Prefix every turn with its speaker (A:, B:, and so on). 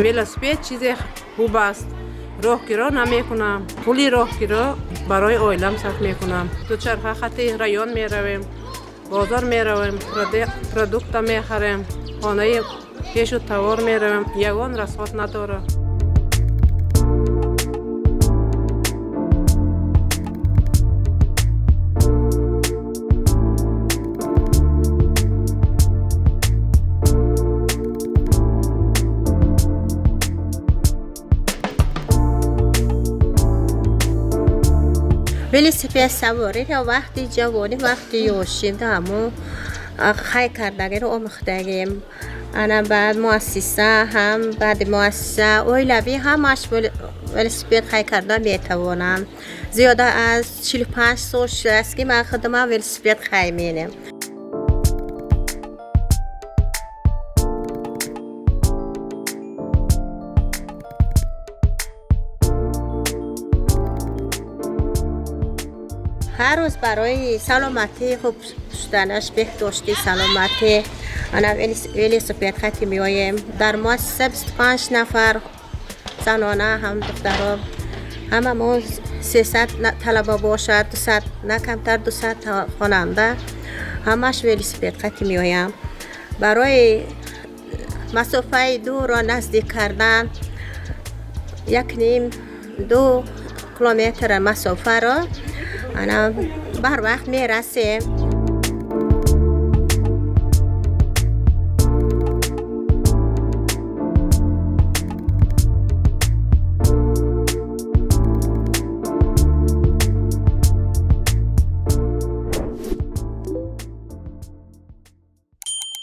A: Велосипед чизе хуб аст. Роҳкиро намекунам. Пули роҳкиро барои оилам сарф мекунам. Дучарха хати район меравем, бозор меравем, продукта мехарем, хонаи пешу товар меравем. Ягон расход надорам.
B: Велосипед савориро вақти ҷавонӣ, вақти ёшӣ ҳамо хай кардагиро омӯхтагим. Ана баъд муассиса ҳам, баъди муассиса оилавӣ ҳамаш велосипед хай карда метавонам. Зиёда аз 45 сол шудааст, ки ман худамам велосипед хай менем. Ҳар рӯз барои саломатӣ хуб шуданаш, беҳдошти саломатӣ ана велосипед хати меоем. Дар муассиса 25 нафар занона ҳам духтаро, ҳама мо 300 талаба бошад, 200, на камтар 200 хонанда, ҳамаш велосипед хати меоям. Барои масофаи дурро наздик кардан, 1.5-2 километр масофаро ана барвақт мерасем.